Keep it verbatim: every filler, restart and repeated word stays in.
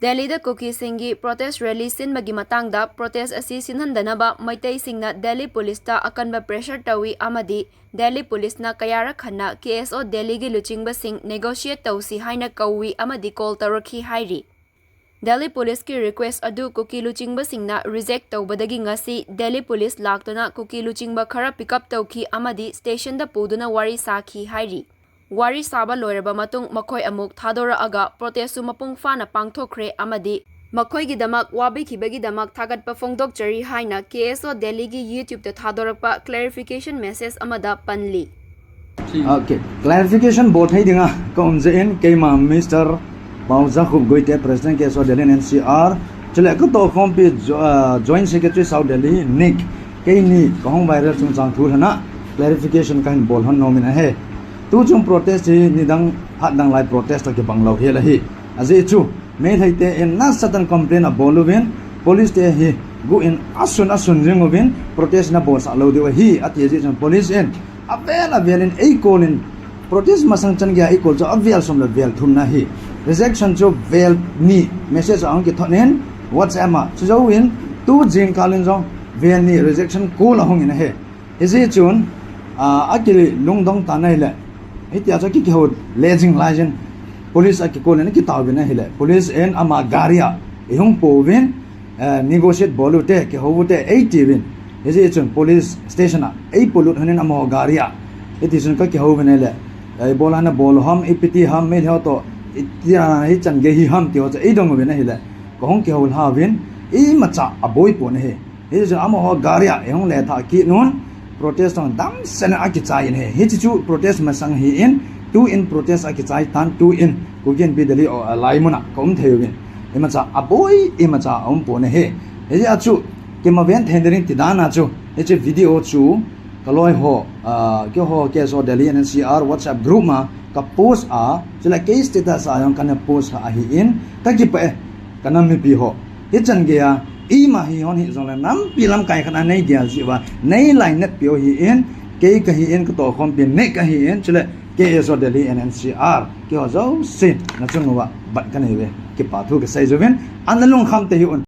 ꯗꯦꯜꯂꯤꯗ ꯀꯨꯀꯤꯁꯤꯡꯒꯤ protest rally ꯁꯤꯟꯕꯒꯤ ꯃꯇꯥꯡꯗ protest ꯑꯁꯤ ꯁꯤꯟꯍꯟꯗꯅꯕ ꯃꯩꯇꯩꯁꯤꯡꯅ ꯗꯦꯜꯂꯤ ꯄꯨꯂꯤꯁꯇ ꯑꯀꯟꯕ ꯄ꯭ꯔꯦꯁꯔ ꯇꯧꯏ ꯑꯃꯗꯤ ꯗꯦꯜꯂꯤ ꯄꯨꯂꯤꯁꯅ ꯀꯌꯥꯔꯛ ꯍꯟꯅ ꯀꯦ ꯑꯦꯁ ꯑꯣ ꯗꯦꯜꯂꯤꯒꯤ ꯂꯨꯆꯤꯡꯕꯁꯤꯡ ꯅꯦꯒꯣꯁꯤꯌꯦꯠ ꯇꯧꯁꯤ ꯍꯥꯏꯅ ꯀꯧꯏ ꯑꯃꯗꯤ ꯀꯣꯜ ꯇꯧꯔꯛꯈꯤ ꯍꯥꯏꯔꯤ꯫ ꯗꯦꯜꯂꯤ ꯄꯨꯂꯤꯁꯀꯤ ꯔꯤꯀ꯭ꯋꯦꯁ ꯑꯗꯨ ꯀꯨꯀꯤ ꯂꯨꯆꯤꯡꯕꯁꯤꯡꯅ ꯔꯤꯖꯦꯛ ꯇꯧꯕꯗꯒꯤ ꯉꯁꯤ ꯗꯦꯜꯂꯤ ꯄꯨꯂꯤꯁ ꯂꯥꯛꯇꯨꯅ ꯀꯨꯀꯤ ꯂꯨꯆꯤꯡꯕ ꯈꯔ ꯄꯤꯛ ꯑꯞ ꯇꯧꯈꯤ ꯑꯃꯗꯤ ꯁ꯭ꯇꯦꯁꯟꯗ ꯄꯨꯗꯨꯅ ꯋꯥꯔꯤ ꯁꯥꯈꯤ ꯍꯥꯏꯔꯤ꯫ ꯋꯥꯔꯤ ꯁꯥꯕ ꯂꯣꯏꯔꯕ ꯃꯇꯨꯡ ꯃꯈꯣꯏ ꯑꯃꯨꯛ ꯊꯥꯗꯣꯔꯛꯑꯒ ꯄ꯭ꯔꯣꯇꯦꯁꯁꯨ ꯃꯄꯨꯡ ꯐꯥꯅ ꯄꯥꯡꯊꯣꯛꯈ꯭ꯔꯦ ꯑꯃꯗꯤ ꯃꯈꯣꯏꯒꯤꯗꯃꯛ ꯋꯥꯕꯤꯈꯤꯕꯒꯤꯗꯃꯛ ꯊꯥꯒꯠꯄ ꯐꯣꯡꯗꯣꯛꯆꯔꯤ ꯍꯥꯏꯅ ꯀꯦ ꯑꯦꯁ ꯑꯣ ꯗꯦꯜꯂꯤꯒꯤ YouTube ꯇ ꯊꯥꯗꯣꯔꯛꯄ ꯀ꯭ꯂꯦꯔꯤꯐꯤꯀꯦꯁꯟ ꯃꯦꯁꯦꯖ ꯑꯃꯗ ꯄꯟꯂꯤ꯫ Okay, clarification ꯕꯣꯠ ꯍꯩꯗꯤꯉꯥ ꯀꯧꯝꯖ ꯏꯟ ꯀꯩꯃꯥ Mister ꯄꯥꯎꯖꯥꯈꯨꯞ ꯒꯣꯏꯇꯦ, President ꯀꯦ ꯑꯦꯁ ꯑꯣ Delhi N C R, ꯆꯨꯂꯦ ꯀꯇꯣ ꯈꯣꯝꯄꯤ, jo-, uh, Joint Secretary South Delhi, Nick, ꯀꯩꯅꯤ ꯀꯍꯣꯡ viral ꯆꯨꯝꯆꯥꯡ ꯊꯨꯔꯍꯅ clarification ꯀꯍꯟ ꯕꯣꯜ ꯍꯟ ꯅꯣꯃꯤꯟ ꯑꯍꯦ꯫ ꯇꯨ ꯆꯨꯝ protest ꯍꯤ ꯅꯤꯗꯪ ꯍꯥꯠꯗꯪ ꯂꯥꯏ protest ꯀꯤ ꯕꯪꯂꯧ ꯍꯦꯜ ꯑꯍꯤ꯫ ꯑꯖꯦ ꯆꯨ, ꯃꯦ ꯂꯩꯇꯦ ꯏꯟ ꯅ ꯁꯇꯟ complain ꯑ ꯕꯣꯜ ꯎꯕꯤꯟ, police ꯇꯦ ꯍꯤ ꯒꯨ ꯏꯟ ꯑꯁꯨꯟ ꯑꯁꯨꯟ ꯖꯤꯡ ꯎꯕꯤꯟ, protest ꯅ ꯕꯣꯜ ꯁꯥ ꯂꯧ ꯗꯤꯋ ꯍꯤ, ꯑꯇꯤ ꯑꯖꯦ ꯆꯨꯝ police ꯏꯟ ꯑꯕꯦꯜ ꯑꯕꯦꯜ ꯏꯟ ꯑꯩ ꯀꯣꯜ ꯏꯟ protest ꯃꯁꯪ ꯆꯟꯒꯦ ꯑꯩ ꯀꯣꯜ ꯆꯨ ꯑꯕꯦꯜ ꯁꯣꯝꯂ ꯕꯦꯜ ꯊꯨꯝꯅ ꯍꯤ꯫ Rejection ꯆꯨ ꯕꯦꯜ ꯅꯤ message ꯑꯍꯨꯝ ꯀꯤ ꯊꯣꯠꯅꯦꯟ WhatsApp ꯃ ꯆꯨꯖꯧ ꯏꯟ ꯇꯨ ꯖꯤꯡ ꯀꯥꯂꯤꯟ ꯖꯣ ꯕꯦꯜ ꯅꯤ rejection call ꯑꯍꯨꯝ ꯏꯟ ꯍꯦ꯫ ꯍꯤꯖꯤ ꯆꯨꯟ, ꯑ, ꯑꯀꯤ ꯂꯨꯡꯗꯣꯡ ꯇꯥꯅ ꯍꯤꯂꯦ꯫ ꯍꯤꯇꯤ ꯑꯆꯣ ꯀꯤ ꯀꯤ ꯍꯧ ꯂꯦꯖꯤꯡ ꯂꯥꯏꯖꯤꯡ꯫ Police ꯑꯀꯤ ꯀꯣꯜ ꯏꯟ ꯀꯤ ꯇꯥꯎ ꯕꯤꯅ ꯍꯤꯂꯦ꯫ Police ꯏꯟ ꯑꯃ ꯒꯥꯔꯤ ꯑ ꯏꯍꯨꯡ ꯄꯣ ꯕꯤꯟ, ꯑ, negotiate ꯕꯣꯂꯨ ꯇꯦ, ꯀꯤ ꯍꯧ ꯇꯦ, ꯑꯩ ꯇꯤ ꯕꯤꯟ꯫ ꯍꯤꯖꯤ ꯆꯨꯟ police station ꯑ ꯑꯩ ꯄꯣꯂꯨꯠ ꯍꯅꯤꯟ ꯑꯃ ꯒꯥꯔꯤ ꯑ꯫ ꯍꯤꯇꯤ ꯆꯨꯟ ꯀ ꯀꯤ ꯍꯧ ꯕꯤꯅ ꯍꯤꯂꯦ꯫ ꯑꯩ ꯕꯣꯜ ꯍꯅ ꯕꯣꯜ ꯍꯝ, ꯑꯩ ꯄꯤꯇꯤ ꯍꯝ, ꯃꯤ ꯍꯧ ꯇꯣ, ꯏꯇꯤ ꯔꯥꯅ ꯍꯤ ꯆꯟꯒꯦ ꯍꯤ ꯍꯝ, ꯇꯤ ꯍꯧ ꯆ, ꯑꯩ ꯗꯣꯡ ꯕꯤꯅ ꯍꯤꯂꯦ꯫ ꯀꯍꯣꯡ ꯀꯤ ꯍꯧ ꯂꯍꯥ ꯕꯤꯟ, ꯑꯩ ꯃꯆꯥ ꯑꯕꯣꯏ ꯄꯣꯅ ꯍꯤ꯫ ꯍꯤꯖꯤ ꯆꯨꯟ ꯑꯃ ꯍꯣ ꯒꯥꯔꯤ ꯑ, ꯑꯩ ꯍꯣꯡ ꯂꯦ ꯊꯥ ꯀꯤ ꯅꯨꯟ, protest ꯇꯣꯡ ꯗꯝ ꯁꯦꯅ ꯑꯀꯤ ꯆꯥꯏ ꯏꯟ ꯍꯦ꯫ ꯍꯤꯆꯤ ꯆꯨ protest ꯃꯁꯪ ꯍꯤ ꯏꯟ, ꯇꯨ ꯏꯟ protest ꯑꯀꯤ ꯆꯥꯏ ꯇꯥꯟ ꯇꯨ ꯏꯟ, ꯀꯨꯀꯤꯟ ꯄꯤ ꯗꯦꯜꯂꯤ ꯑꯣ, ꯑ, ꯂꯥꯏ ꯃꯨꯅ ꯀꯧꯝ ꯊꯦꯌꯨ ꯏꯟ꯫ ꯏ ꯃꯆꯥ ꯑꯕꯣꯏ, ꯏ ꯃꯆꯥ ꯑꯍꯨꯝ ꯄꯣꯅ ꯍꯦ꯫ ꯍꯤꯖꯤ ꯑꯆꯨ, ꯀꯤ ꯃꯕꯦꯟ ꯊꯦꯡꯗꯔꯤꯡ ꯇꯤꯗꯥꯅ ꯆꯨ, ꯍꯤꯆꯤ video ꯆꯨ, ꯀꯂꯣꯏ ꯍꯣ, ꯑ, ꯀꯤ ꯍꯣ, ꯀꯦ ꯑꯦꯁ ꯑꯣ Delhi N C R WhatsApp group ꯃ, ꯀ post ꯑ, ꯆꯨꯂ ꯀꯦ status ꯑ ꯌꯣꯡ ꯀꯅ post ꯑ ꯍꯤ ꯏꯟ, ꯀ ꯀꯤ ꯄ ꯑꯦ, ꯀꯅꯝ ꯃꯤ ꯄꯤ ꯍꯣ꯫ ꯍꯤꯆꯟ ꯒꯦ ꯌꯥ, ꯏ ꯃꯥ ꯍꯤ ꯍꯣꯟ ꯍꯤ ꯖꯣꯡ ꯂꯦ ꯅꯝ ꯄꯤ ꯂꯝ ꯀꯥꯏ ꯈꯅ ꯅꯩ ꯒꯦꯜ ꯖꯤ ꯋꯥ, ꯅꯩ ꯂꯥꯏ ꯅꯠ ꯄꯤ ꯍꯣ ꯍꯤ ꯏꯟ, ꯀꯦ ꯀ ꯍꯤ ꯏꯟ ꯀ ꯇꯣ ꯈꯣꯝ ꯄꯤ ꯅꯦ ꯀ ꯍꯤ ꯏꯟ, ꯆꯨꯂꯦ ꯀꯦ ꯑꯦꯁ ꯑꯣ Delhi N C R, ꯀꯦ ꯍꯣ ꯖꯧ ꯁꯤ, ꯅ ꯆꯨꯡ ꯋꯥ, ꯕꯠ ꯀ ꯅꯩ ꯋꯦ꯫ Kipa thu kasei uvin, ana lungkham tahih un.